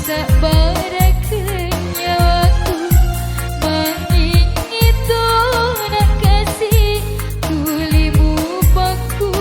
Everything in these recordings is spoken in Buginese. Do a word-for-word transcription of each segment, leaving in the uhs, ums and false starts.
Sabbarakeng nyawaku, mangingi to nakasi tuli mupakkuwa.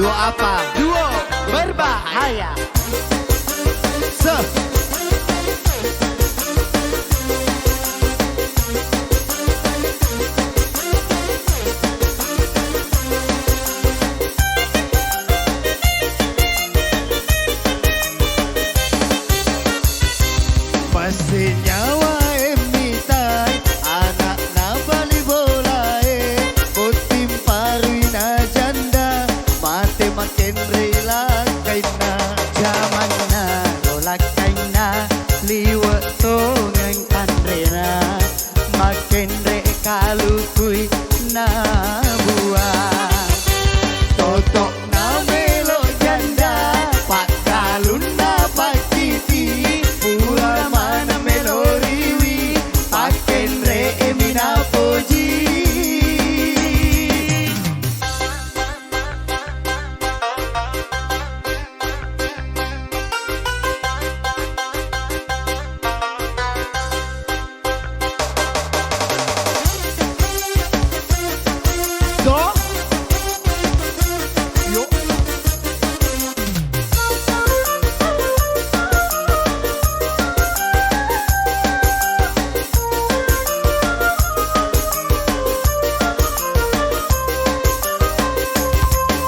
Duo apa? Duo berbahaya. Se. Passenyawae mitai, ana'na bali bolae, botting paruina janda, mate makenrei lakkainna. Jamanna ro lakkainna, liwe' tongeng kanrena, makenre kalukui nabua. Toto' namelo janda, pakkalunna pakkiti, pura maneng melo riwi, pakkenre e mi napoji.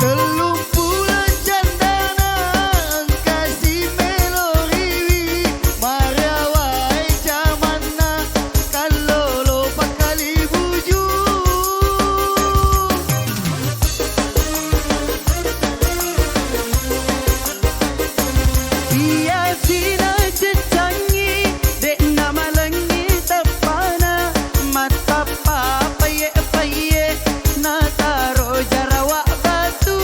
Tellumpulo jandana engka si melo riwi, mariawae jamanna kallolo pakkali buju. Iya sina ceccangi, de'na malengngi teppana, mattappa paiye-paiye, nataro jarawa batu.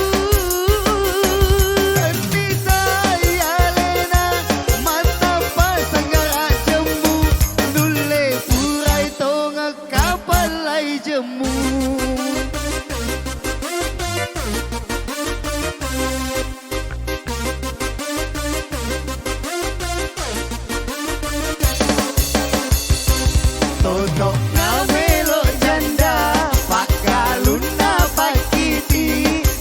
Tennisai alena, mattappa sanggara jemmu, nulle purai tongeng kapallai jemmu. Toto' namelo janda, pakkalunna pakkiti,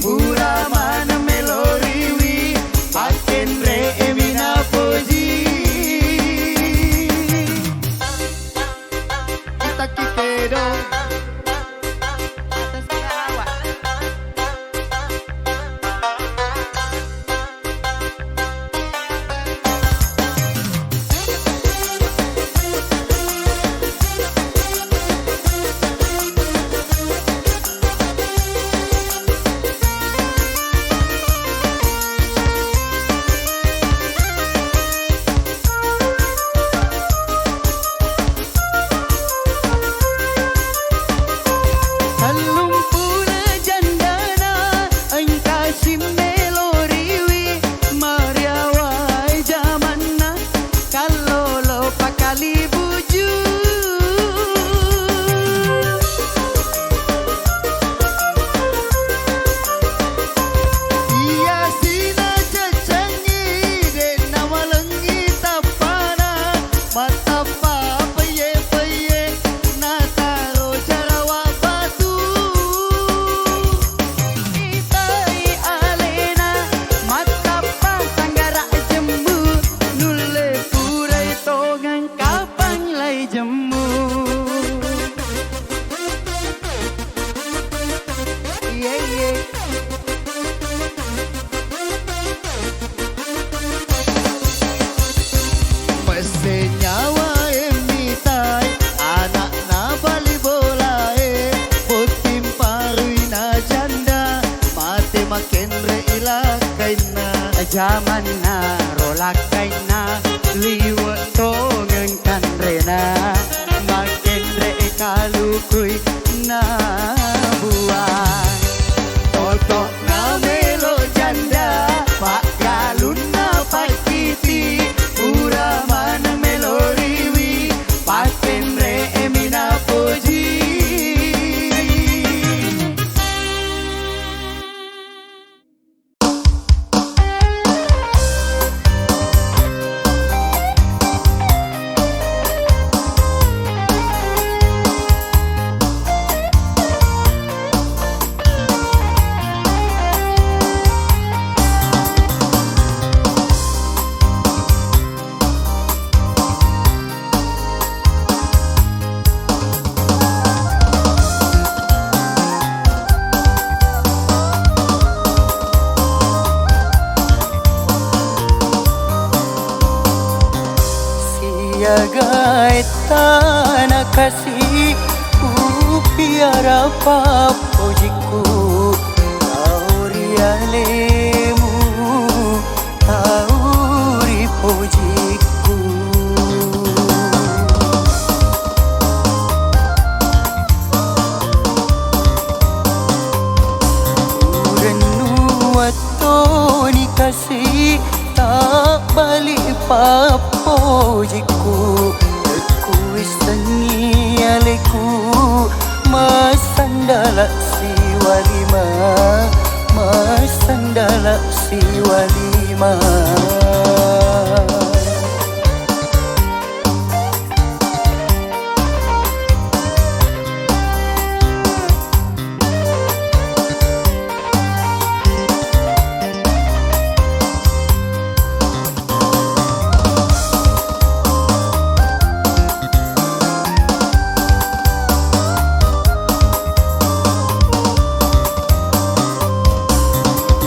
pura maneng melo riwi, pakkenre e mi napoji. Kita ki kedo. Atas Karawak. Tellumpuna jandana engka simmelo riwi, mariawae jamanna kallolo pakali buju. Iya sina ceccengngi, de'na malengngi tappana, mattappa peye-peye, nataro jarawa batu. Itai alena, mattappa sanggara jemmu, nulle purai tongeng kapang lai jemmu. Iye, iye. Pesse nyawae mitai, ana'na bali bolae, botting paruina janda, mate makenre i lakkainna. Jamanna ro lakkainna, liwe' tongeng kanrena, makenre kalukui nabua. Toto' namelo janda, pakkalunna pakkiti, pura maneng melo riwi, pakkenre e mi napoji. Tana kasi upiara pappojikku, lao ri alemu tau ri pojikku. Urennu wattoni kasi tabbali pappojikku, kuwissengi aleku, massandala siwalima, massandala siwalima.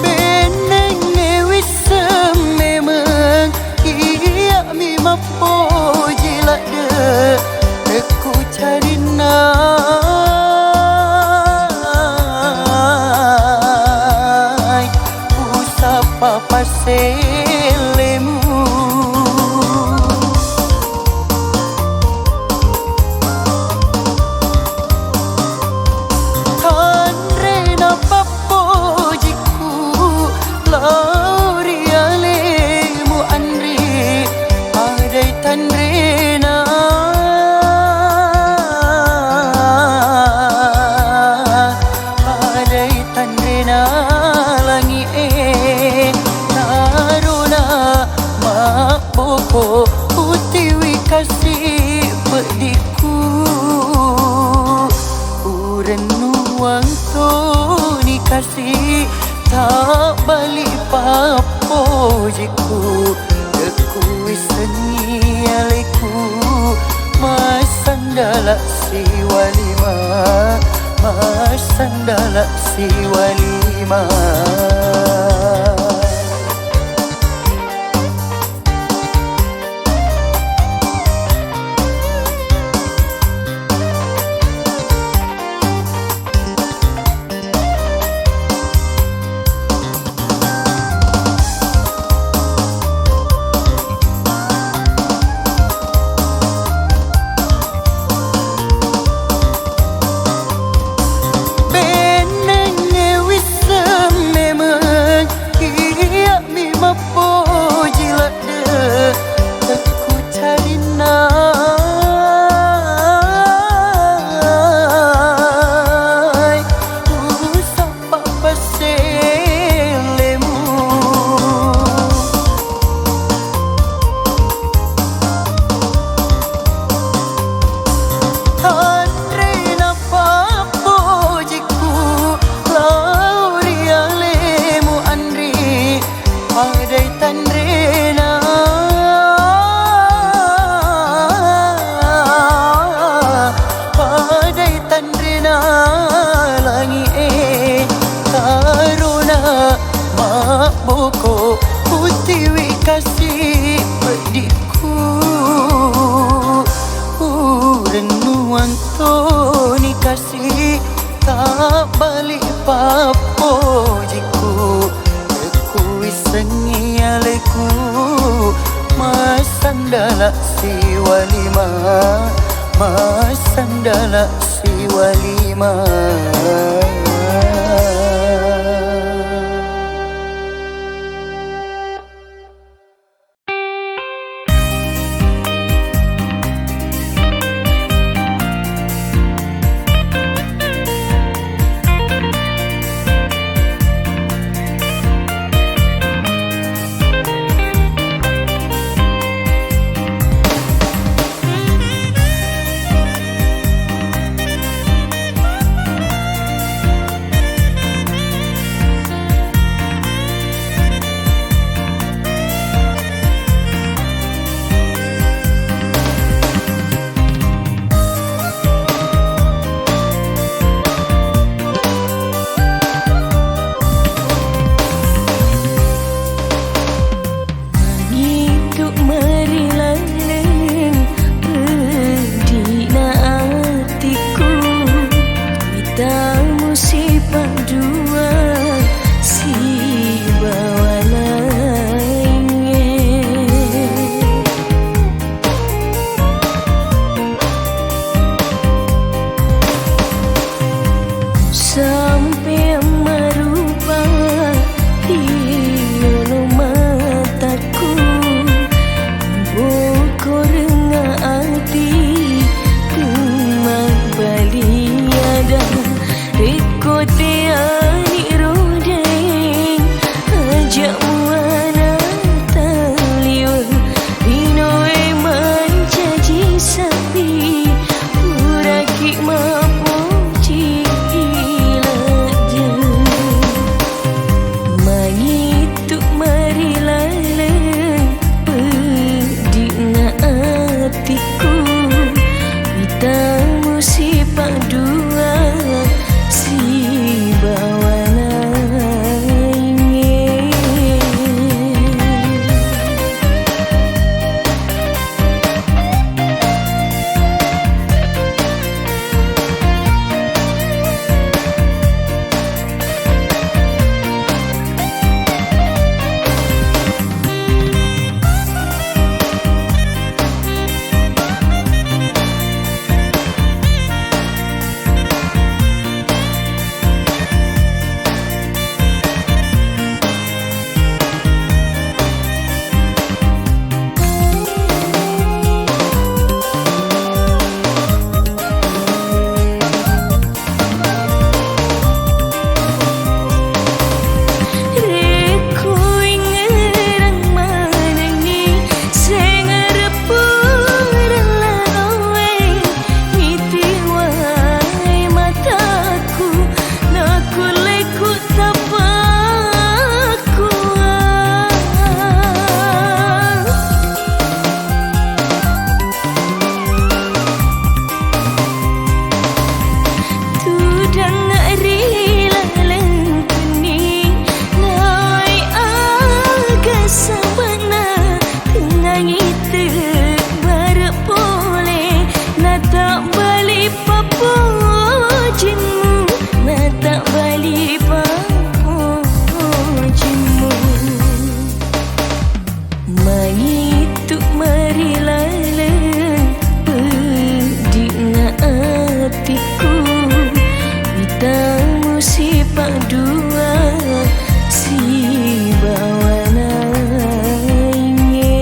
Bennengnge wisseng memeng, iyami mappoji ladde' tekku carinna. Usappa passellemu. Tanrena pappojikku, lao ri alemu anri, padai tanrena, padai tanrena langi'e, tarona mabboko utiwi kasi peddiku. Urennuang toni kasi tabbali pappojikku, tekku wissengi aleku, massandala siwalima, massandala siwalima. Bennengnge wisseng memeng, iyami mappoji ladde' tekku carinna. Usappa passellemu. Anrena pappojikku lao ri alemu anri, padai tanrena, padai tanrena langi'e, tarona mabboko utiwi kasi peddiku. Urennuang toni kasi tabbali pappojikku, tekku wissengi aleku, massandala siwalima, massandala siwalima. Peang marupa ri olo mataku, bokorengnga ati kemabaliada, rekko teani rodeng aja muana taliwe, linoe mancaji sapi. Puraki mapoji ladde, mangitu marilaleng peddi'na atikku, mitamu sipaddua sibawa naingnge. Rekko ingerang manengngi sengereppu rellanoe, mitiwai mataku, nakulle ku tapakua. Tudang ri laleng kenni, nawai aga sabana, tengngangi tebbare pole, natabbali pappojimmu, natabbali pappojimmu. Maitu marilaleng peddi'na atikku, mitamu sipaddua sibawa naingnge.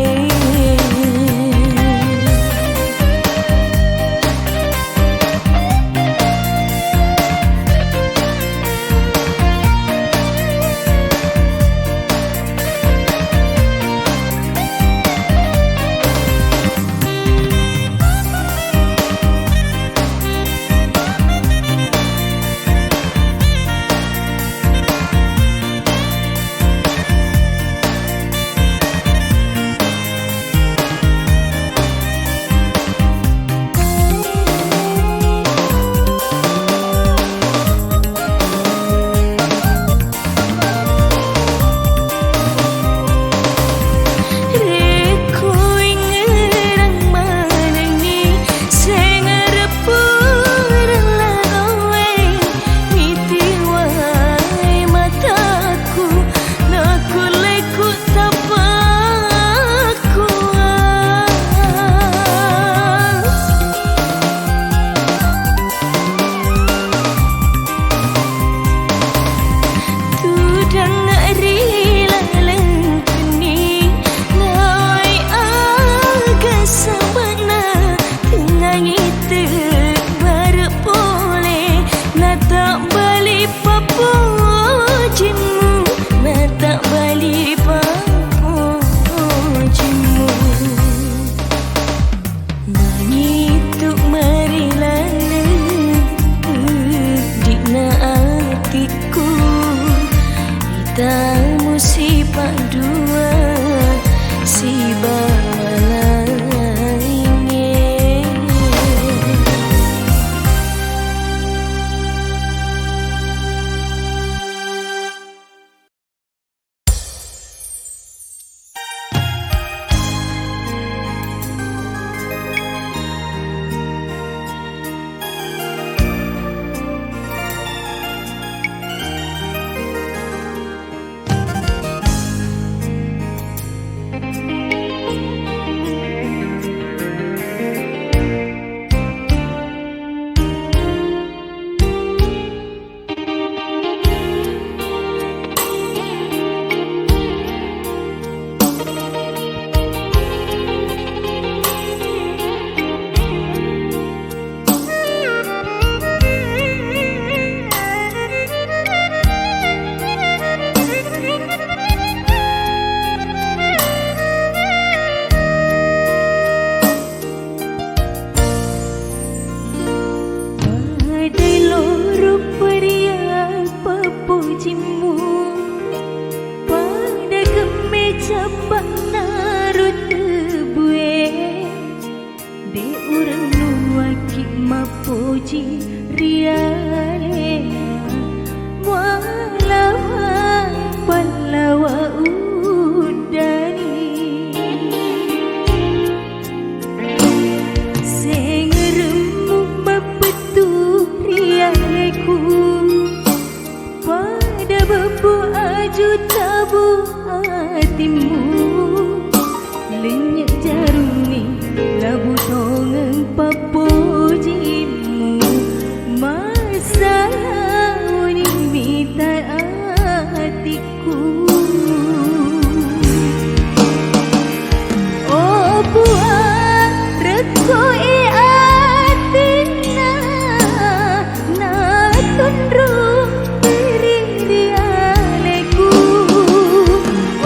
Rekko ingerang manengngi sengereppu rellanoe, mitiwai mataku, nakulle ku tapakua. Tudang ri laleng kenni, nawai aga sabana, tengngangi tebbare pole, natabbali pappojimmu, natabbali pappojimmu. Mangitu marilaleng peddi'na atikku, mitamu sipaddua sibawa laingnge. rialena, mualawa pallawa uddani. Sengeremmu mappettu rialeku, pada bebbu aju tabu atimmu. Lenynye' jaruni labu tongeng pappojimmu, massalauni mita atikku. O Puang, rekko'i atinna, natunrung ri rialeku.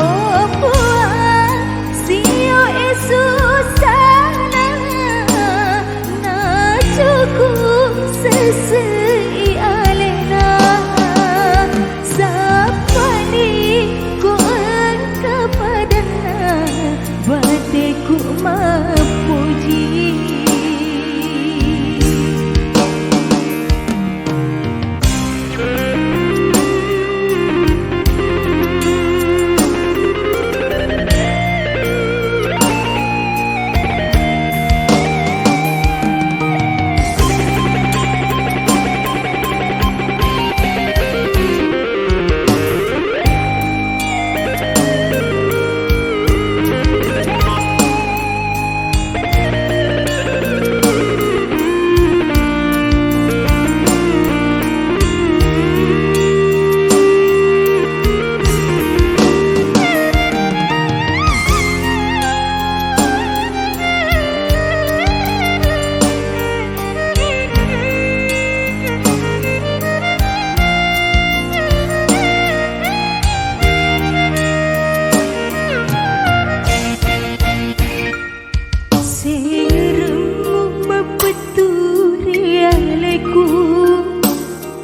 O Puang, sio'e susana, nacukup sesei alena. Sappani ko engka padanna, bateku mappoji. Sengeremmu mapettu rialeku,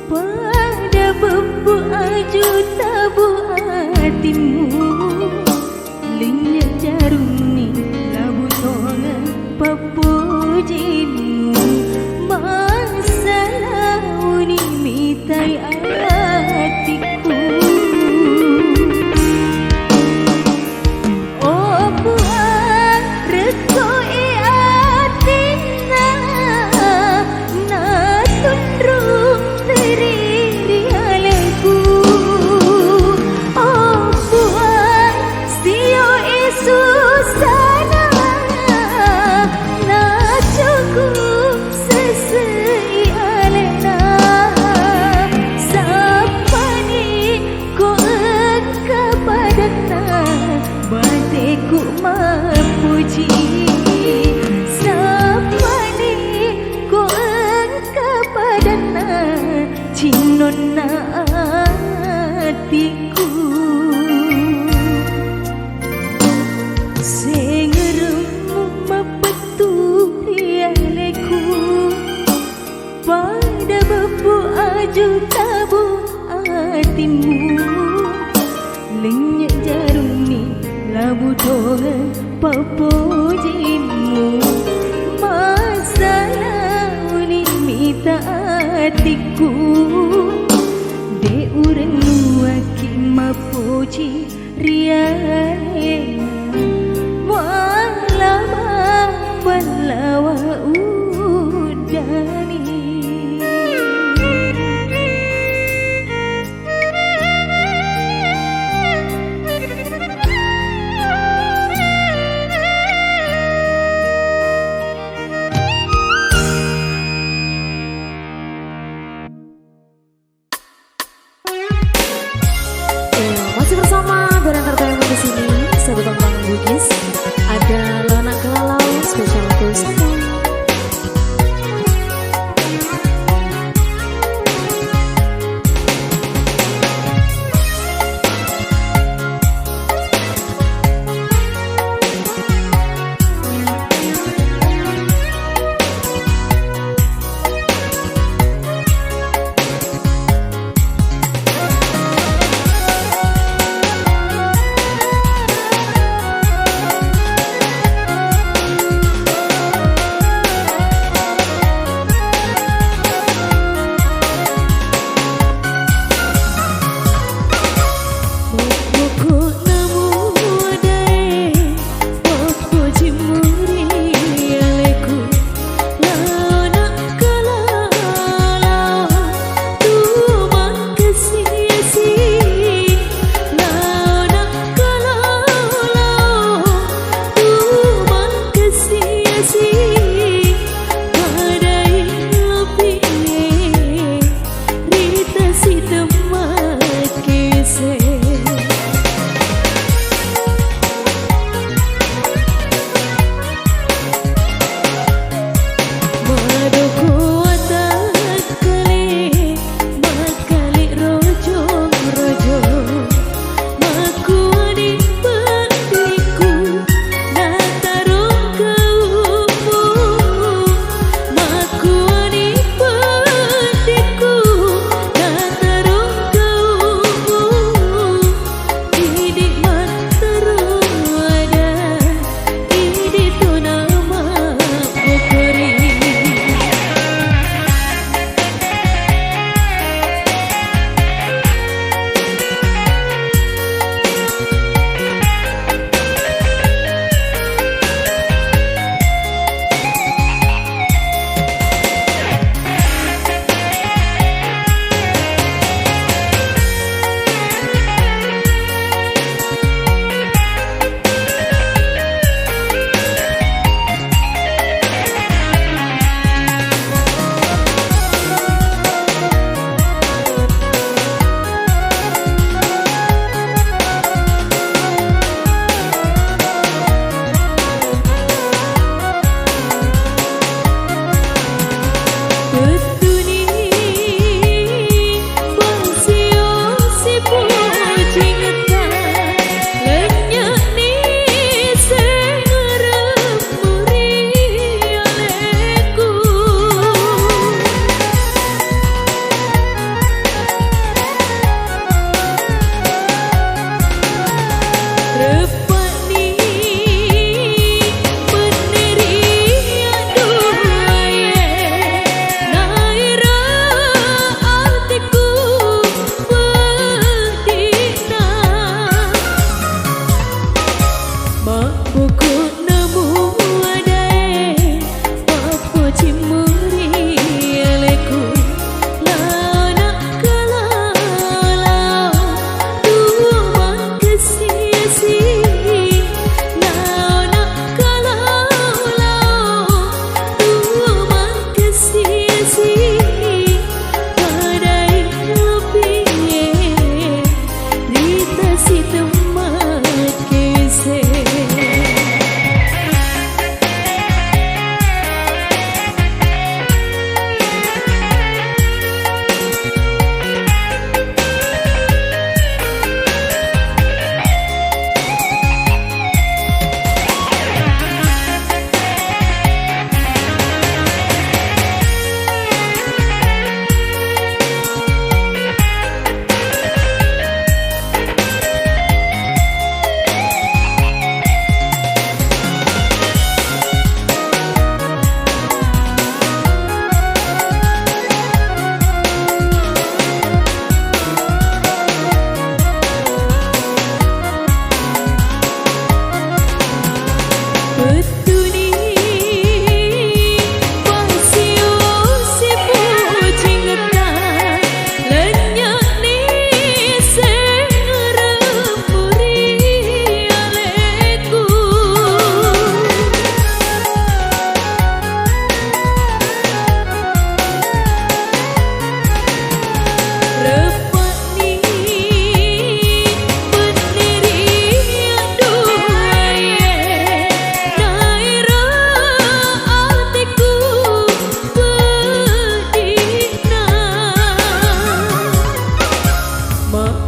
pada bebbu aju tabu atimmu. Lenynye' jaruni labu tongeng pappojimmu, massalauni mitai atikku. O Puang, rekko'i atinna, natunrung ri rialeku. O Puang, sio'e susana, nacukup sesei alena. Sappani ko engka padanna, bateku mappoji. Sappani ko engka padanna, cinnonna atikku. Sengeremmu mapettu rialeku, pada bebbu aju tabu atimmu. Lenynye' jaruni labu tongeng pappojimmu, massalauni mita atikku. De' urennuakki mappoji rialena, mualama pallawa uddani. Iya, masih bersama Band Entertainment di sini. Saya Bambang Bugis. Ada Lana Kelalau, spesial untuk semua.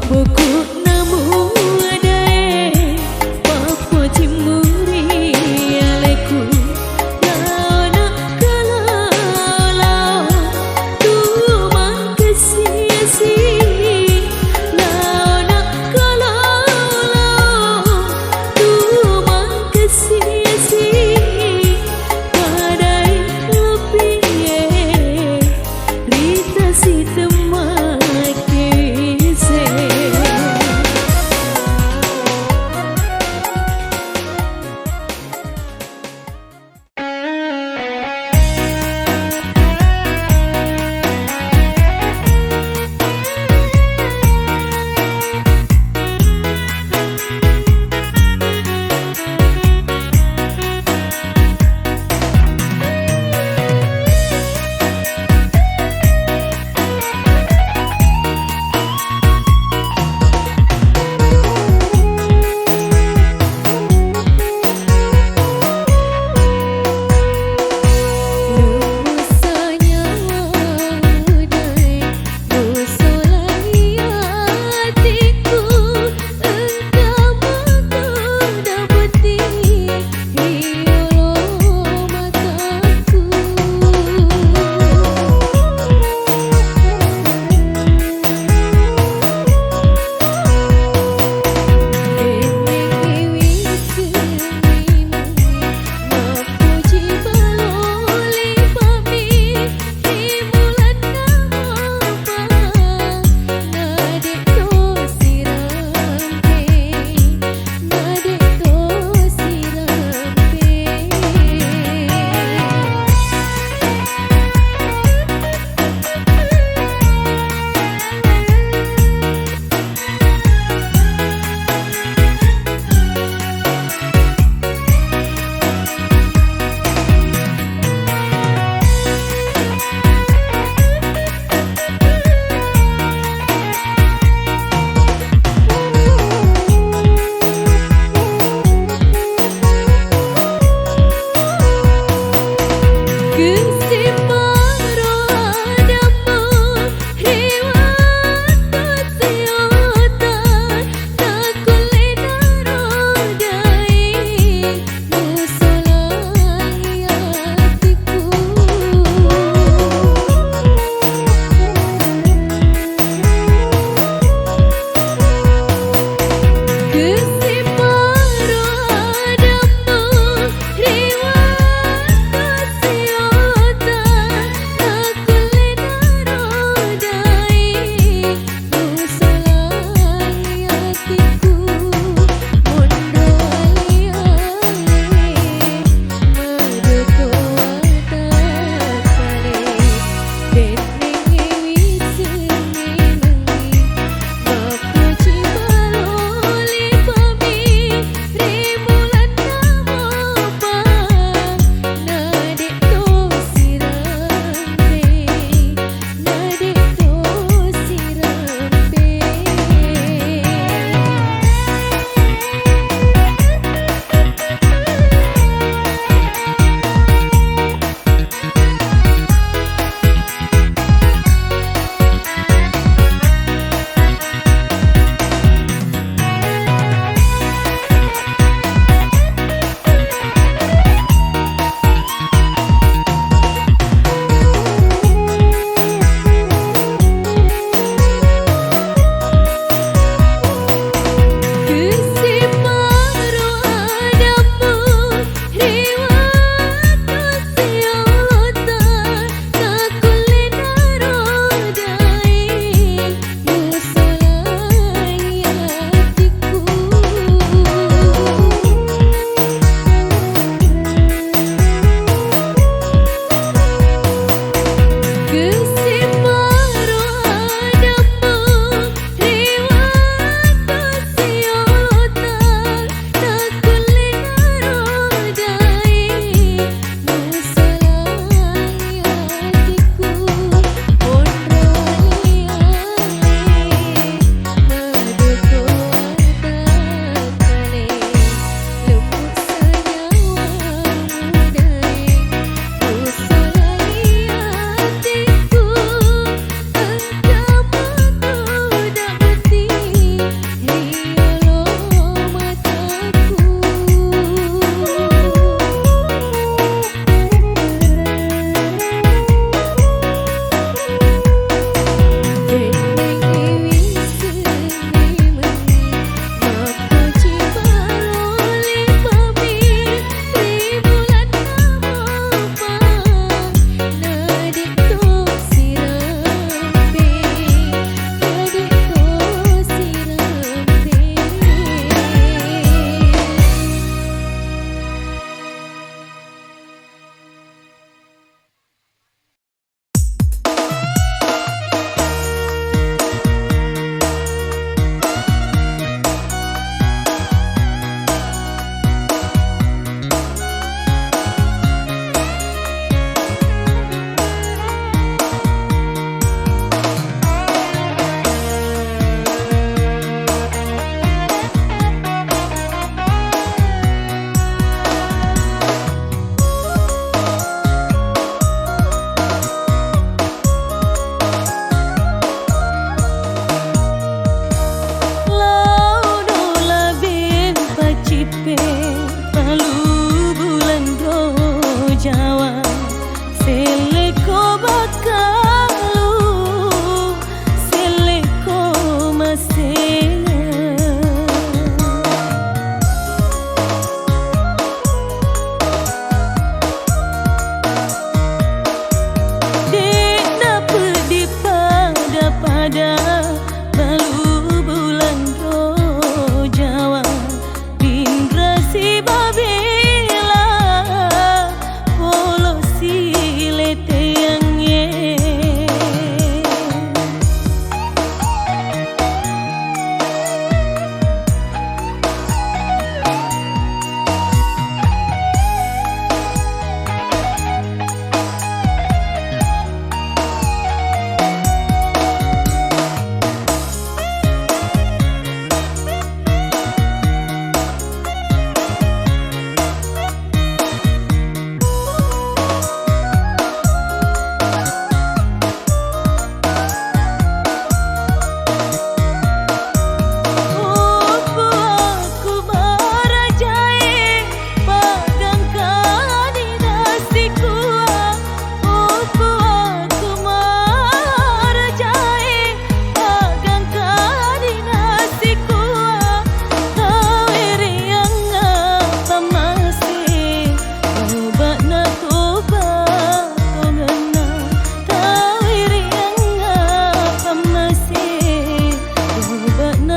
Buku'na muadae, pappocimmu ri aleku. Laona kalolo, tu mangkasi-asi. Laona kalolo, tu mangkasi-asi. Padai lopie, rita sitemmake se.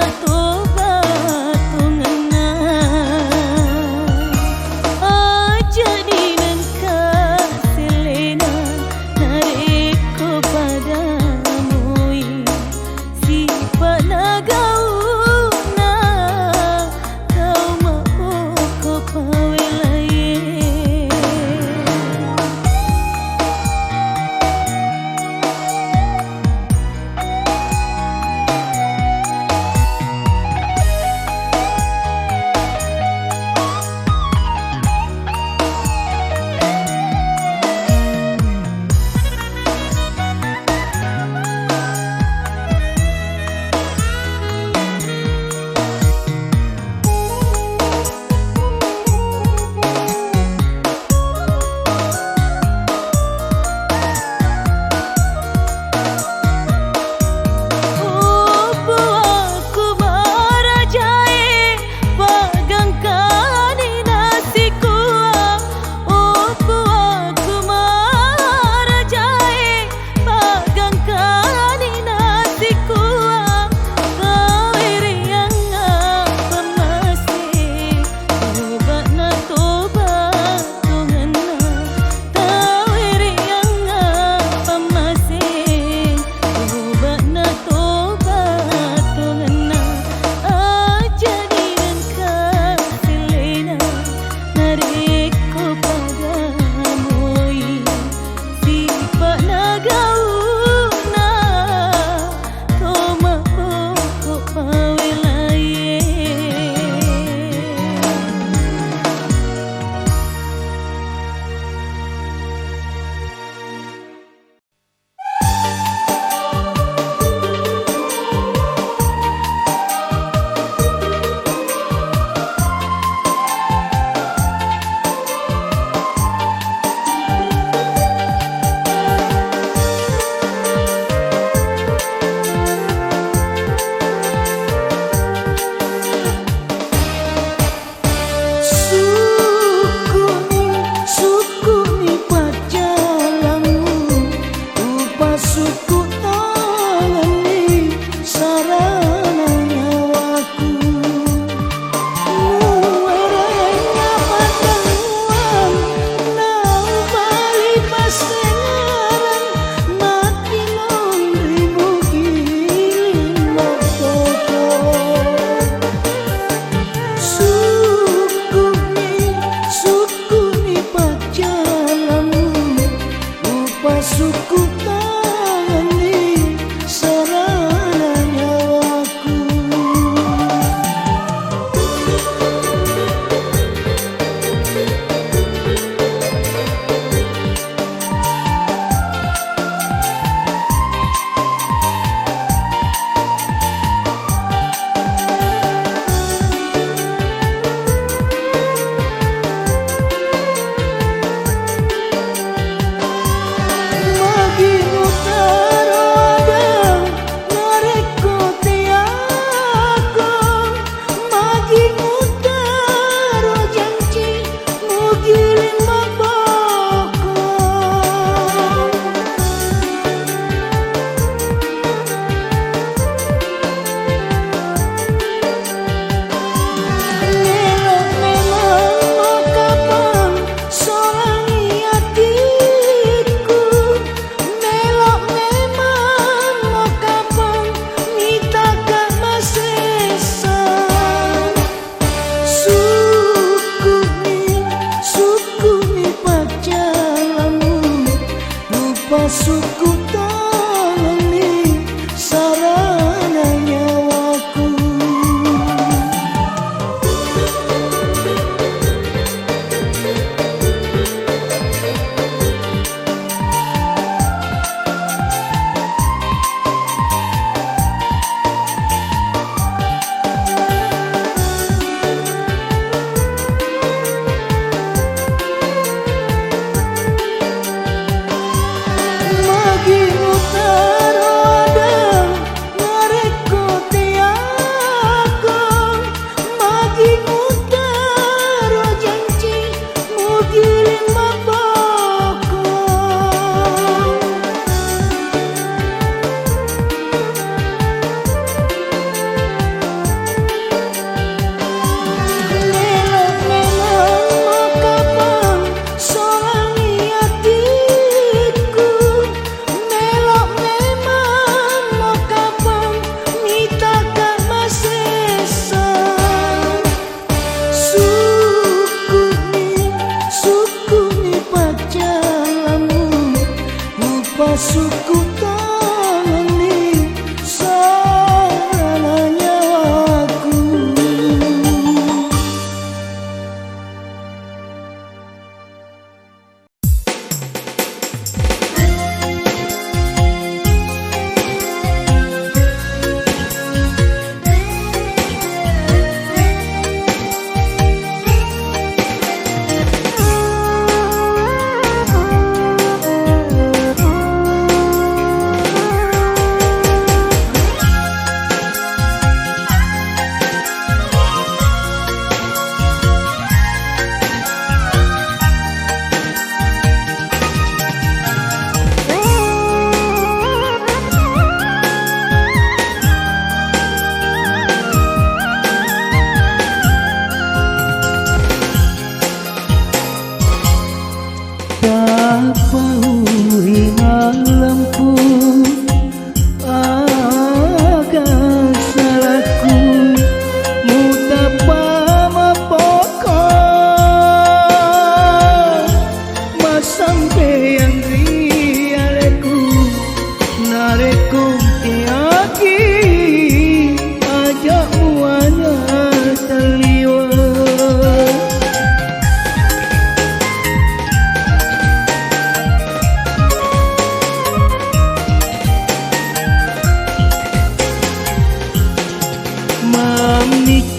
Toba tongenna, aja dinengka selena, narekko pada moi sipa'na gauna, tau mabboko pawelaie.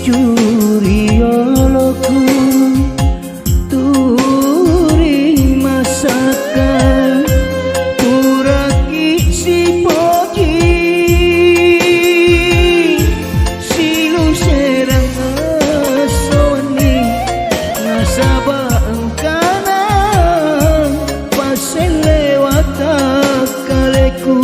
Curioloku turi masakka, puraki sipoji, siluserang essowenni, nasaba engkana passelle watakkalekku.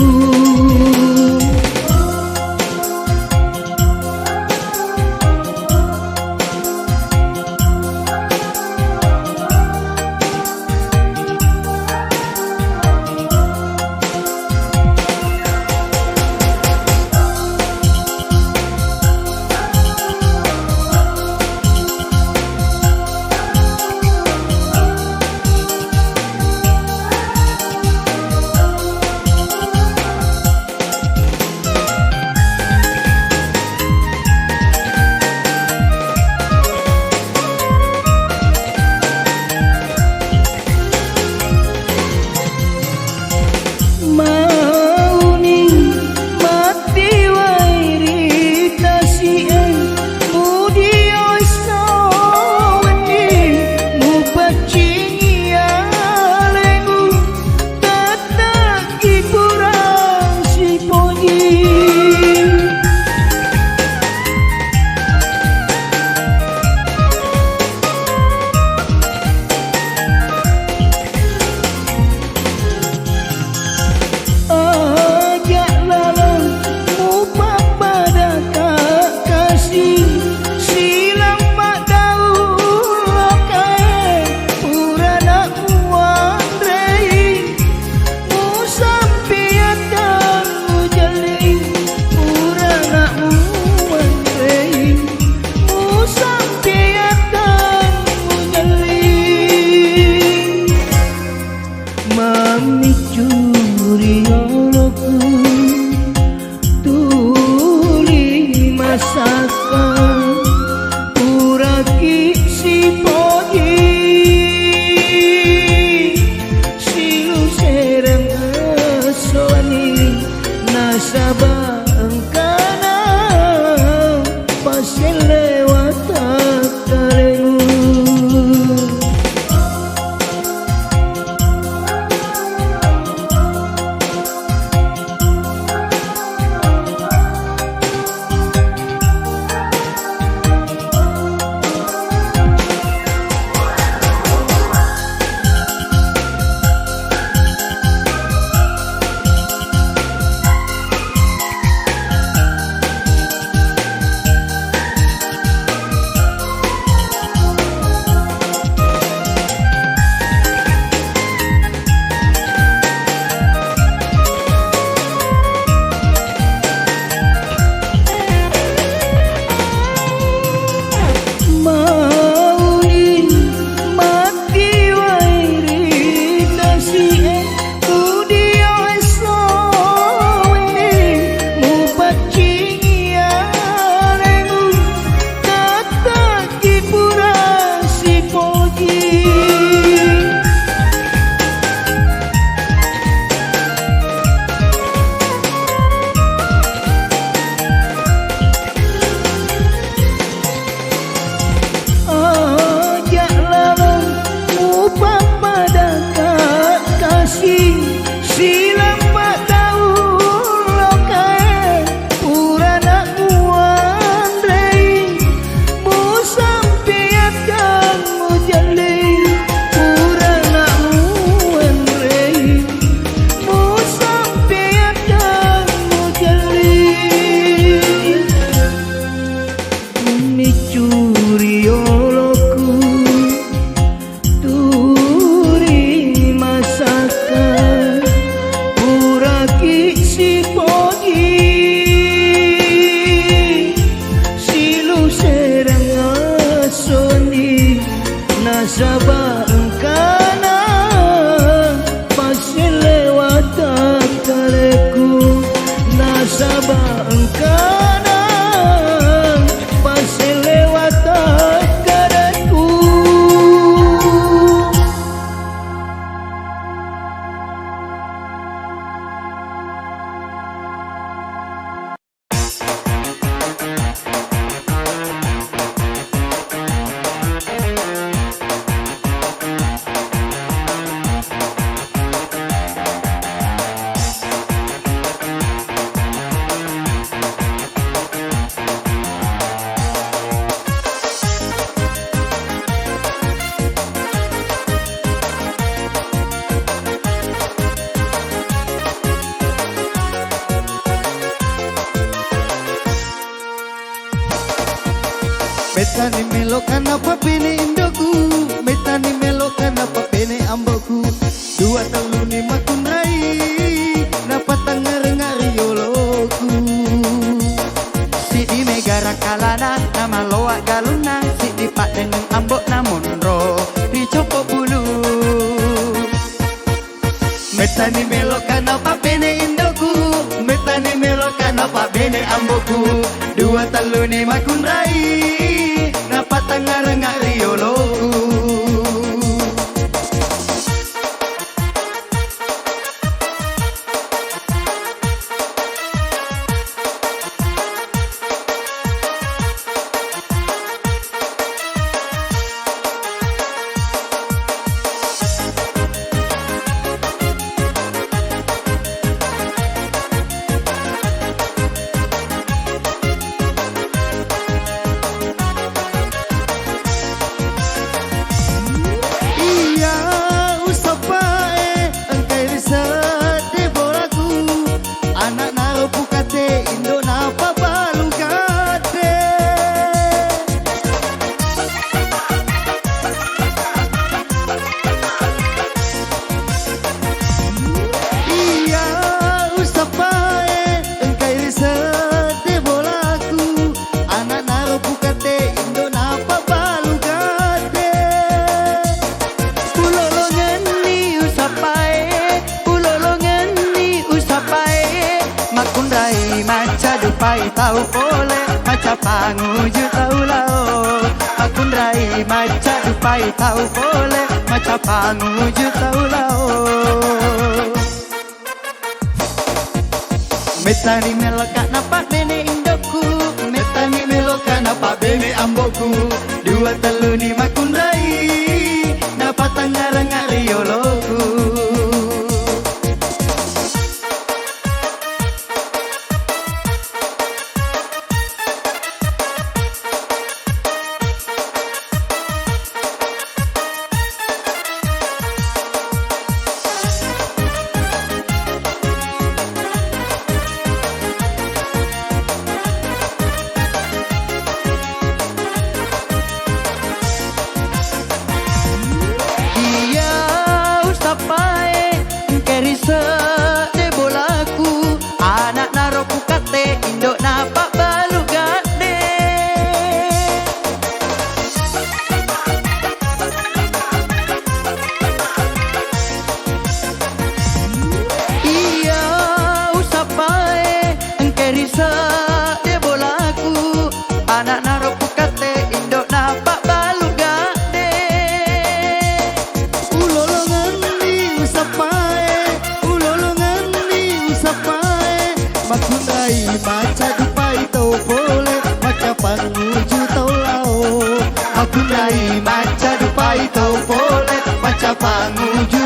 Mettani meloka napabbene indoku, mettani meloka napabbene amboku. Dua telluni makkunrai, napatangngareng-ngareng yoloku. Siddi mega rakkalana, namaloa galunna, siddi paddenneng ambo'na monro ri Coppo Bulu. Mettani meloka napabbene indoku, mettani meloka napabbene amboku. Dua telluni makkunrai, napatangngareng-ngareng yoloku. Iya, usappae, engkai ri sedde bolaku. Ana'na ro pukate, indo'na pabbalu gadde. Iya, usappae, engkai ri sedde bolaku. Ana'na ro pukate, indo'na pabbalu gadde. Ulolongenni usappae, ulolongenni usappae, makkunrai macca dupai tau pole, macca panguju tau lao. Makkunrai macca dupai tau pole, macca panguju tau lao. Mettani meloka napabbene indoku, mettani meloka napabbene amboku. Dua telluni makkunrai, napatangngareng-ngareng yoloku. Iya usappae, engka ri sedde bolaku, ana'na ro pukatte, indo'na pabbalu gadde. Iya usappae, engka ri sedde bolaku, ana'na ro pukatte, indo'na pabbalu gadde. Ulolongenni usappae, ulolongenni usappae, makkunrai macca dupai tau pole, macca panguju tau lao. Makkunrai macca dupai tau pole, macca panguju